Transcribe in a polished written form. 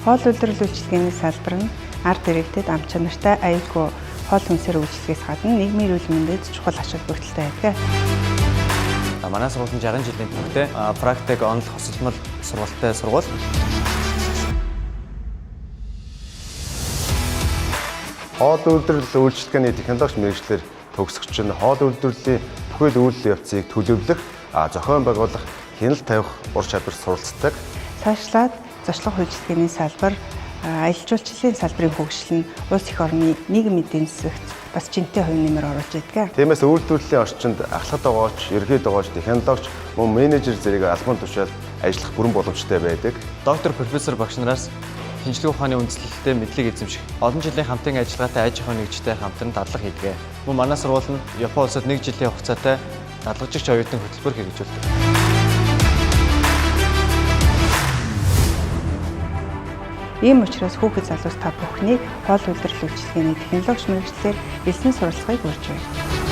Хоол үйлдвэрлэл үйлчилгээний салбар нь ард иргэдэд ам чанартай аюулгүй хоол хүнсээр үйлчлэхээс гадна нийгмийн эрүүл мэндэд чухал ач холбогдолтой байдаг. Манай сургууль нь 60 жилийн түүхтэй практик онол хосолмол сургалтай сургууль. Хоол үйлдвэрлэл үйлчилгээний технологич мэргэжлээр төгсөгч нь хоол үйлдвэрлэлийн бүхэл үйл явцыг төлөвлөх, зохион байгуулах, хяналт тавих ур чадвар суралцдаг. Цаашлаад зочлох үйлчилгээний салбар, аялал жуулчлалын салбарын хөгжил нь улс эх орны нийгэм эдийн засагт бас жинтэй хувь нэмэр оруулж байдаг. Тиймээс үйлдвэрлэлийн орчинд ахлах догооч, ерхий догооч, технологич, мөн менежер зэрэг албан тушаалд ажиллах бүрэн боломжтой байдаг. Доктор, профессор багш нараас шинжлэх ухааны үндэслэлтэй мэдлэг эзэмших, олон жилийн хамтын ажиллагаатай аж ахуйн нэгжтэй хамтран дадлага хийдэг. Мөн манай сургууль нь Япон улсад 1 жилийн хугацаатай дадлагжигч оюутан хөтөлбөр хэрэгжүүлдэг. Ийм учраас хүүхэд залуус та бүхнийг хоол үйлдвэрлэл үйлчилгээний технологич мэргэжлээр элсэн суралцахыг урьж байна.